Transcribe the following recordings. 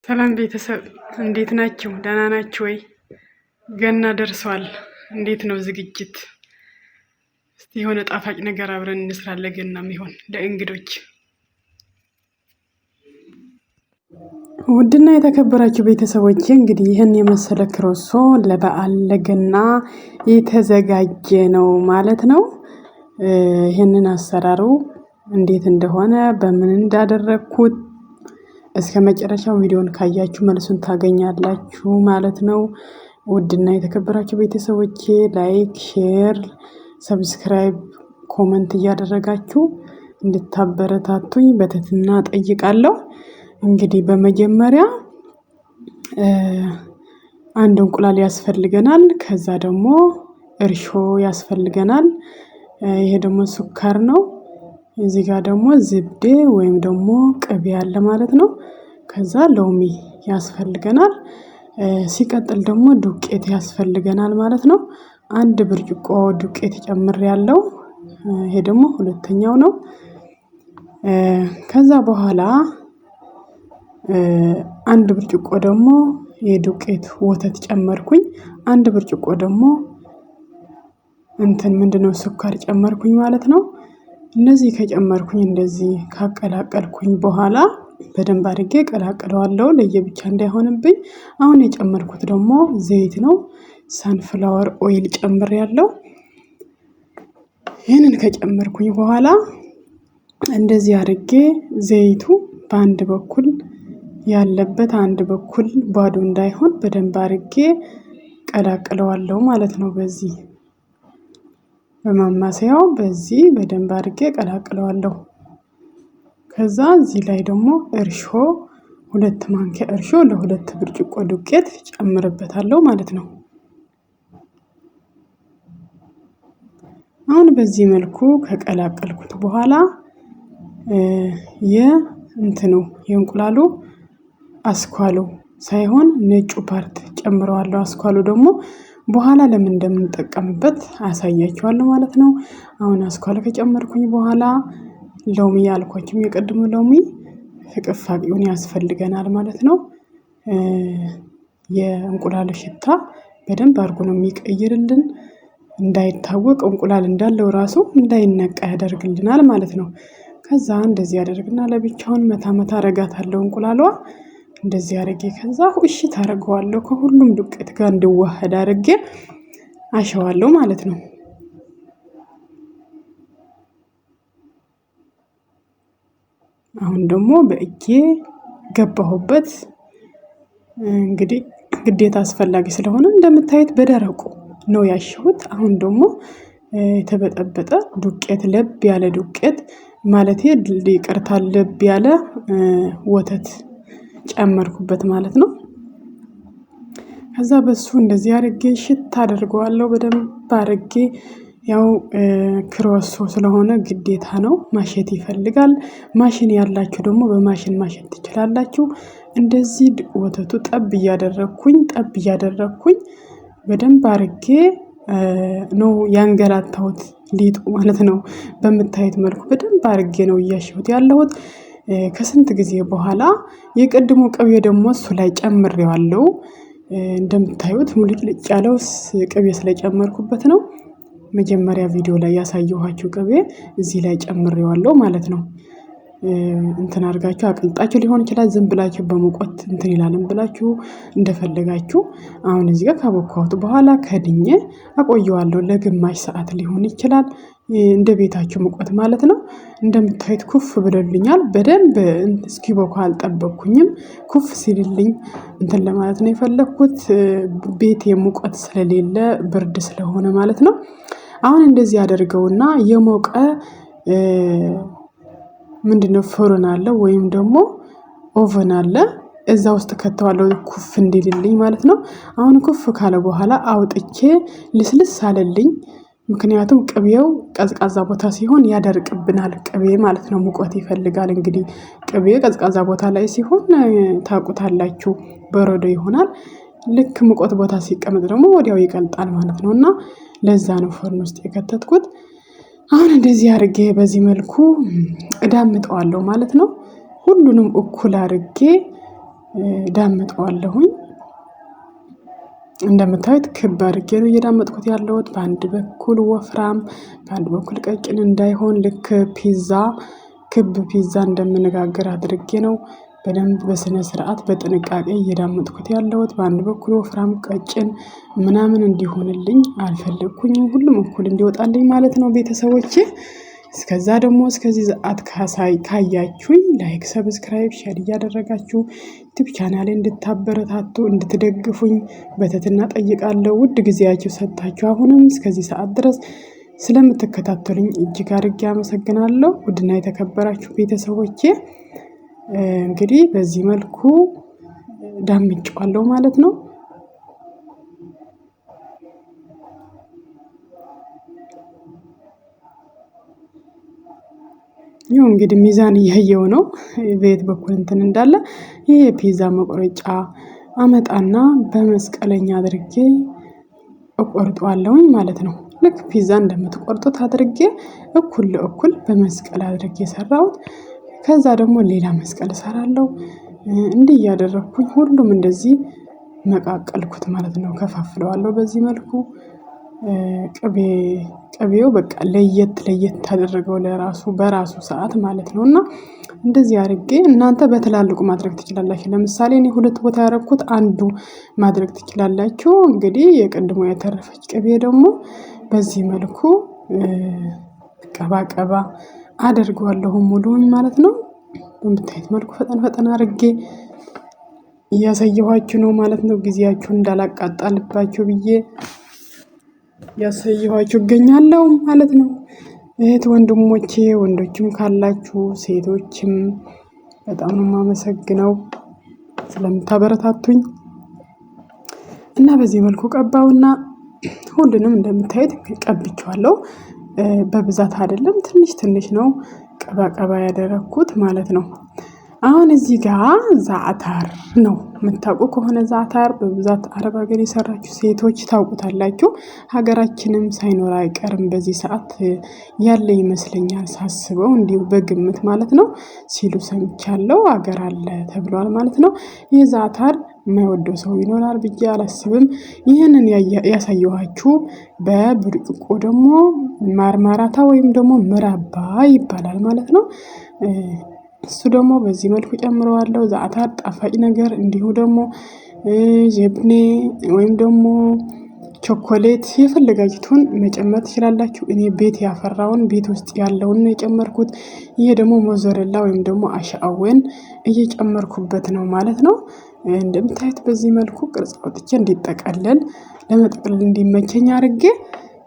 ሰላም ቤተሰብ እንዴት ናችሁ? ደህና ናችሁ ወይ? ገና ደርሷል። እንዴት ነው ዝግጅት? እስቲ የሆነ ጣፋጭ ነገር አብረን እንስራ ለገናም ይሆን ለእንግዶች። ውድና የተከበራችሁ ቤተሰቦች እንግዲህ ይህን የመሰለ ክሮሶ ለበዓል ለገና የተዘጋጀ ነው ማለት ነው። ይህንን አሰራሩ እንዴት እንደሆነ በምን እንዳደረግኩት እስከ መጨረሻው ቪዲዮን ካያችሁ መልሱን ታገኛላችሁ ማለት ነው። ውድና የተከበራችሁ ቤተሰቦቼ like፣ share፣ subscribe፣ comment እያደረጋችሁ እንድታበረታቱኝ በትህትና ጠይቃለሁ። እንግዲህ በመጀመሪያ አንድ እንቁላል ያስፈልገናል። ከዛ ደግሞ እርሾ ያስፈልገናል። ይሄ ደግሞ ስኳር ነው። እዚህ ጋር ደግሞ ዝብዴ ወይም ደግሞ ቅቤ አለ ማለት ነው። ከዛ ሎሚ ያስፈልገናል። ሲቀጥል ደግሞ ዱቄት ያስፈልገናል ማለት ነው። አንድ ብርጭቆ ዱቄት ጨምሬያለሁ። ይሄ ደግሞ ሁለተኛው ነው። ከዛ በኋላ አንድ ብርጭቆ ደግሞ የዱቄት ወተት ጨመርኩኝ። አንድ ብርጭቆ ደግሞ እንትን ምንድነው ስኳር ጨመርኩኝ ማለት ነው። እነዚህ ከጨመርኩኝ እንደዚህ ካቀላቀልኩኝ በኋላ በደንብ አድርጌ ቀላቅለዋለሁ ለየብቻ እንዳይሆንብኝ። አሁን የጨመርኩት ደግሞ ዘይት ነው። sunflower oil ጨምሬያለሁ። ይህንን ከጨመርኩኝ በኋላ እንደዚህ አድርጌ ዘይቱ በአንድ በኩል ያለበት አንድ በኩል ባዶ እንዳይሆን በደንብ አድርጌ ቀላቅለዋለሁ ማለት ነው። በዚህ በማማሰያው በዚህ በደንብ አድርጌ ቀላቅለዋለሁ። ከዛ እዚህ ላይ ደግሞ እርሾ ሁለት ማንኪያ እርሾ ለሁለት ብርጭቆ ዱቄት ጨምርበታለሁ ማለት ነው። አሁን በዚህ መልኩ ከቀላቀልኩት በኋላ የእንትኑ የእንቁላሉ አስኳሉ ሳይሆን ነጩ part ጨምረዋለሁ። አስኳሉ ደግሞ በኋላ ለምን እንደምንጠቀምበት አሳያችኋለሁ ማለት ነው። አሁን አስኳል ከጨመርኩኝ በኋላ ሎሚ ያልኳችሁም የቅድሙ ሎሚ ፍቅፋቂውን ያስፈልገናል ማለት ነው። የእንቁላል ሽታ በደንብ አድርጎ ነው የሚቀይርልን። እንዳይታወቅ እንቁላል እንዳለው ራሱ እንዳይነቃ ያደርግልናል ማለት ነው። ከዛ እንደዚህ ያደርግና ለብቻውን መታ መታ አረጋታለሁ እንቁላሏ እንደዚህ አድርጌ ከዛ እሽት አደርገዋለሁ ከሁሉም ዱቄት ጋር እንዲዋሃድ አድርጌ አሸዋለሁ ማለት ነው። አሁን ደግሞ በእጄ ገባሁበት። እንግዲህ ግዴታ አስፈላጊ ስለሆነ እንደምታዩት በደረቁ ነው ያሸሁት። አሁን ደግሞ የተበጠበጠ ዱቄት ለብ ያለ ዱቄት ማለቴ ይቅርታ ለብ ያለ ወተት ጨመርኩበት ማለት ነው። ከዛ በሱ እንደዚህ አድርጌ ሽት አደርገዋለሁ በደንብ አድርጌ። ያው ክሮሶ ስለሆነ ግዴታ ነው ማሸት ይፈልጋል። ማሽን ያላችሁ ደግሞ በማሽን ማሸት ትችላላችሁ። እንደዚህ ወተቱ ጠብ እያደረግኩኝ ጠብ እያደረግኩኝ በደንብ አድርጌ ነው ያንገላታሁት ሊጡ ማለት ነው። በምታዩት መልኩ በደንብ አድርጌ ነው እያሸሁት ያለሁት። ከስንት ጊዜ በኋላ የቅድሙ ቅቤ ደግሞ እሱ ላይ ጨምሬዋለሁ። እንደምታዩት ሙልጭልጭ ያለው ቅቤ ስለጨመርኩበት ነው። መጀመሪያ ቪዲዮ ላይ ያሳየኋችሁ ቅቤ እዚህ ላይ ጨምሬዋለሁ ማለት ነው። እንትን አድርጋችሁ አቅልጣችሁ ሊሆን ይችላል። ዝም ብላችሁ በሙቀት እንትን ይላልም ብላችሁ እንደፈለጋችሁ። አሁን እዚህ ጋር ካቦካሁት በኋላ ከድኜ አቆየዋለሁ ለግማሽ ሰዓት ሊሆን ይችላል። እንደ ቤታችሁ ሙቀት ማለት ነው። እንደምታዩት ኩፍ ብሎልኛል። በደንብ እስኪቦካ አልጠበቅኩኝም። ኩፍ ሲልልኝ እንትን ለማለት ነው የፈለግኩት። ቤቴ ሙቀት ስለሌለ ብርድ ስለሆነ ማለት ነው። አሁን እንደዚህ አደርገውና የሞቀ ምንድነው فرن አለ ወይም ደግሞ oven አለ እዛ ውስጥ ከተዋለው ኩፍ እንዲልልኝ ማለት ነው። አሁን ኩፍ ካለ በኋላ አውጥቼ ልስልስ አለልኝ። ምክንያቱም ቅቤው ቀዝቃዛ ቦታ ሲሆን ያደርቅብናል ቅቤ ማለት ነው። ሙቀት ይፈልጋል። እንግዲህ ቅቤ ቀዝቃዛ ቦታ ላይ ሲሆን ታውቁታላችሁ በረዶ ይሆናል። ልክ ሙቀት ቦታ ሲቀመጥ ደግሞ ወዲያው ይቀልጣል ማለት ነው። እና ለዛ ነው فرن ውስጥ የከተትኩት። አሁን እንደዚህ አድርጌ በዚህ መልኩ እዳምጠዋለሁ ማለት ነው። ሁሉንም እኩል አድርጌ ዳምጠዋለሁኝ። እንደምታዩት ክብ አድርጌ ነው እየዳመጥኩት ያለሁት፣ በአንድ በኩል ወፍራም በአንድ በኩል ቀጭን እንዳይሆን ልክ ፒዛ ክብ ፒዛ እንደምንጋግር አድርጌ ነው በደንብ በስነ ስርዓት በጥንቃቄ እየዳመጥኩት ያለሁት። በአንድ በኩል ወፍራም ቀጭን ምናምን እንዲሆንልኝ አልፈለኩኝም፣ ሁሉም እኩል እንዲወጣልኝ ማለት ነው ቤተሰቦቼ። እስከዛ ደግሞ እስከዚህ ሰዓት ካሳይ ካያችሁኝ like፣ subscribe፣ share እያደረጋችሁ ዩቲዩብ ቻናሌ እንድታበረታቱ እንድትደግፉኝ በትህትና ጠይቃለሁ። ውድ ጊዜያችሁ ሰጥታችሁ አሁንም እስከዚህ ሰዓት ድረስ ስለምትከታተሉኝ እጅግ አድርጌ አመሰግናለሁ። ውድና የተከበራችሁ ቤተሰቦቼ እንግዲህ በዚህ መልኩ ዳምጬዋለሁ ማለት ነው። ይኸው እንግዲህ ሚዛን እያየው ነው በየት በኩል እንትን እንዳለ። ይሄ የፒዛ መቁረጫ አመጣና በመስቀለኛ አድርጌ እቆርጠዋለሁኝ ማለት ነው። ልክ ፒዛ እንደምትቆርጡት አድርጌ እኩል ለእኩል በመስቀል አድርጌ የሰራሁት። ከዛ ደግሞ ሌላ መስቀል እሰራለሁ። እንዲህ እያደረኩኝ ሁሉም እንደዚህ መቃቀልኩት ማለት ነው። ከፋፍለዋለሁ በዚህ መልኩ። ቅቤ ቅቤው በቃ ለየት ለየት ታደረገው ለራሱ በራሱ ሰዓት ማለት ነው። እና እንደዚህ አድርጌ እናንተ በትላልቁ ማድረግ ትችላላችሁ። ለምሳሌ እኔ ሁለት ቦታ ያደረኩት አንዱ ማድረግ ትችላላችሁ። እንግዲህ የቅድሞ የተረፈች ቅቤ ደግሞ በዚህ መልኩ ቀባ ቀባ አደርገዋለሁ ሙሉውን ማለት ነው። በምታዩት መልኩ ፈጠን ፈጠን አድርጌ እያሳየኋችሁ ነው ማለት ነው። ጊዜያችሁን እንዳላቃጣልባችሁ ብዬ ያሳየኋችሁ እገኛለሁ ማለት ነው። እህት ወንድሞቼ፣ ወንዶችም ካላችሁ ሴቶችም በጣም ነው የማመሰግነው ስለምታበረታቱኝ። እና በዚህ መልኩ ቀባውና ሁሉንም እንደምታዩት ቀብቼዋለሁ። በብዛት አይደለም፣ ትንሽ ትንሽ ነው ቀባ ቀባ ያደረኩት ማለት ነው። አሁን እዚህ ጋር ዛዕታር ነው የምታውቁ ከሆነ ዛዕታር በብዛት አረብ ሀገር የሰራችሁ ሴቶች ታውቁታላችሁ። ሀገራችንም ሳይኖር አይቀርም በዚህ ሰዓት ያለ ይመስለኛል ሳስበው፣ እንዲሁ በግምት ማለት ነው ሲሉ ሰምቻለሁ። ሀገር አለ ተብሏል ማለት ነው። ይህ ዛዕታር የማይወደው ሰው ይኖራል ብዬ አላስብም። ይህንን ያሳየኋችሁ በብርጭቆ ደግሞ ማርማራታ ወይም ደግሞ ምራባ ይባላል ማለት ነው። እሱ ደግሞ በዚህ መልኩ ጨምረዋለሁ። ዛዕታር ጣፋጭ ነገር እንዲሁ ደግሞ ጀብኔ ወይም ደግሞ ቾኮሌት የፈለጋችሁትን መጨመር ትችላላችሁ። እኔ ቤት ያፈራውን ቤት ውስጥ ያለውን ነው የጨመርኩት። ይሄ ደግሞ ሞዘሬላ ወይም ደግሞ አሻአዌን እየጨመርኩበት ነው ማለት ነው። እንደምታዩት በዚህ መልኩ ቅርጽ አውጥቼ እንዲጠቀለል ለመጠቅለል እንዲመቸኝ አድርጌ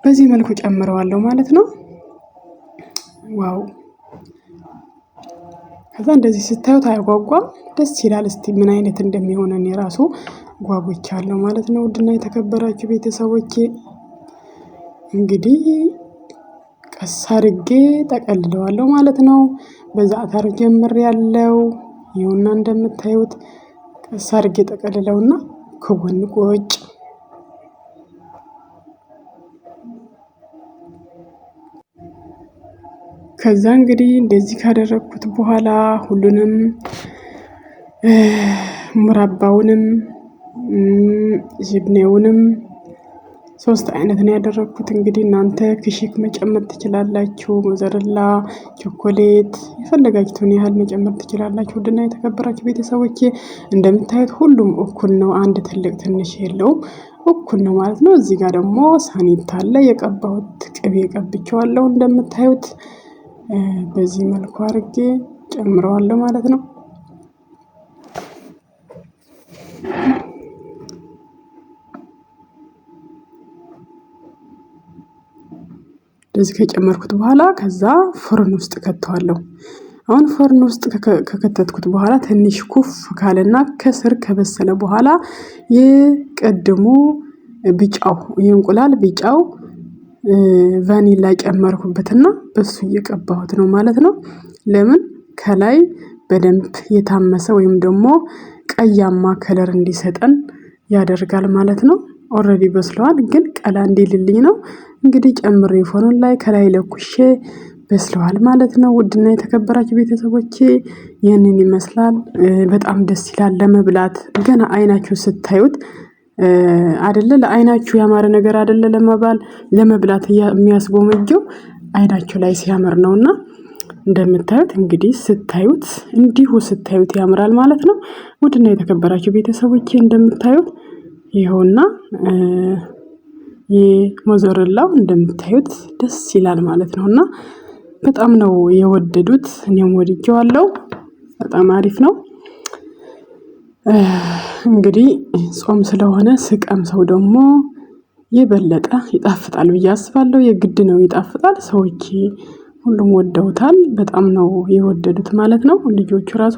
በዚህ መልኩ ጨምረዋለሁ ማለት ነው። Wow! ከዛ እንደዚህ ስታዩት አያጓጓም? ደስ ይላል። እስቲ ምን አይነት እንደሚሆን እኔ ራሱ ጓጉቻለሁ ማለት ነው። ውድና የተከበራችሁ ቤተሰቦቼ እንግዲህ ቀስ አድርጌ ጠቀልለዋለሁ ማለት ነው። በዛዕታር ጀምር ያለው ይኸውና እንደምታዩት ቀስ አድርጌ ጠቀልለውና ከጎን ቁጭ። ከዛ እንግዲህ እንደዚህ ካደረግኩት በኋላ ሁሉንም ሙራባውንም ጅብኔውንም ሶስት አይነት ነው ያደረግኩት። እንግዲህ እናንተ ክሽክ መጨመር ትችላላችሁ፣ ሞዘረላ፣ ቾኮሌት የፈለጋችሁትን ያህል መጨመር ትችላላችሁ። ውድና የተከበራችሁ ቤተሰቦቼ እንደምታዩት ሁሉም እኩል ነው። አንድ ትልቅ ትንሽ የለውም፣ እኩል ነው ማለት ነው። እዚህ ጋር ደግሞ ሳኒታ አለ። የቀባሁት ቅቤ ቀብቼዋለሁ እንደምታዩት በዚህ መልኩ አድርጌ ጨምረዋለሁ ማለት ነው። እንደዚህ ከጨመርኩት በኋላ ከዛ فرن ውስጥ ከተዋለሁ። አሁን فرن ውስጥ ከከተትኩት በኋላ ትንሽ ኩፍ ካለና ከስር ከበሰለ በኋላ የቀድሞ ቢጫው የእንቁላል ቢጫው ቫኒላ ጨመርኩበትና በሱ እየቀባሁት ነው ማለት ነው። ለምን ከላይ በደንብ የታመሰ ወይም ደግሞ ቀያማ color እንዲሰጠን ያደርጋል ማለት ነው። Already በስለዋል፣ ግን ቀላ እንዲልልኝ ነው። እንግዲህ ጨምሬ ፎርኑን ላይ ከላይ ለኩሼ በስለዋል ማለት ነው። ውድና የተከበራችሁ ቤተሰቦቼ ይህንን ይመስላል። በጣም ደስ ይላል ለመብላት ገና አይናችሁ ስታዩት አደለ ለአይናችሁ ያማረ ነገር አደለ ለመባል ለመብላት የሚያስጎመጀው አይናችሁ ላይ ሲያምር ነውና እንደምታዩት እንግዲህ ስታዩት እንዲሁ ስታዩት ያምራል ማለት ነው። ውድና የተከበራችሁ ቤተሰቦቼ እንደምታዩት ይኸውና የሞዘረላው እንደምታዩት ደስ ይላል ማለት ነው። እና በጣም ነው የወደዱት፣ እኔም ወድጄዋለሁ። በጣም አሪፍ ነው። እንግዲህ ጾም ስለሆነ ስቀምሰው ደግሞ የበለጠ ይጣፍጣል ብዬ አስባለሁ። የግድ ነው ይጣፍጣል። ሰዎች ሁሉም ወደውታል። በጣም ነው የወደዱት ማለት ነው። ልጆቹ ራሱ